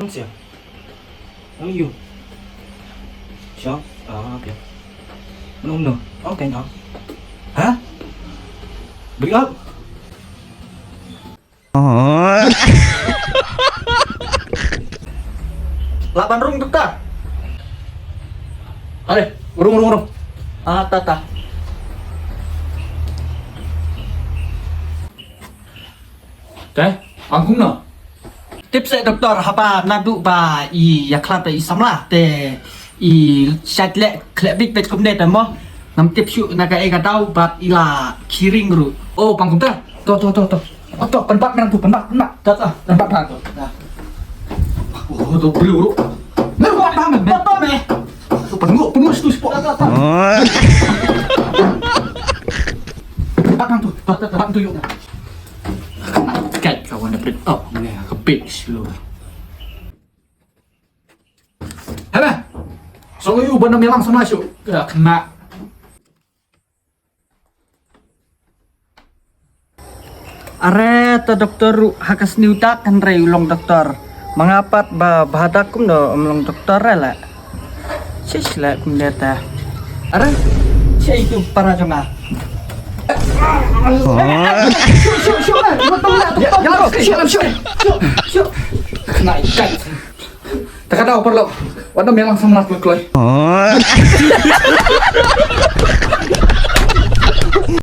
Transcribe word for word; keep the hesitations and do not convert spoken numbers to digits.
Siap. Ang yu. Siap. Ah, okay. Belum no. Okay, no. Hah? Beli up. Laban rung doktor. Are, rung, rung, rung. Ah, ta, ta. Te, angkung na. Tip seh doktor haba naduh ba i ïa khlad da i samla te i shait leh khleh bit peit kumne te mo. Ngam tip shuh na kaei ka daw bad i la khih ring ruh. Oh, pang kumta. To, to, to, to. Oh, to, pynbat nang tu, pynbat, pynbat. To, to, pynbat nang tu. Oh, to briew ruh. Nang bat nang, to, to, me. To pynnguk, pynnguk situ spot. Pynbat nang tu. To, to, to, pynbat tu ïoh. Kait kawan da prit. Oh, ne ka pit slow. Hana. Song yu ban ym ïalang samla shuh. Ka kena. Are ta doktor ruh ha ka sniew dak hynrei u long doktor. Ma nga pat ba bha dak kumno ym long doktor re la. Shish la kumne ta. Are. Shi itu para jong nga. Shuh, shuh, shuh, eh. Shuh, shuh, shuh, eh. Shuh, shuh, shuh. Kena ikat. Ta ka daw paralok. Wat ym ïalang samla kloi kloi.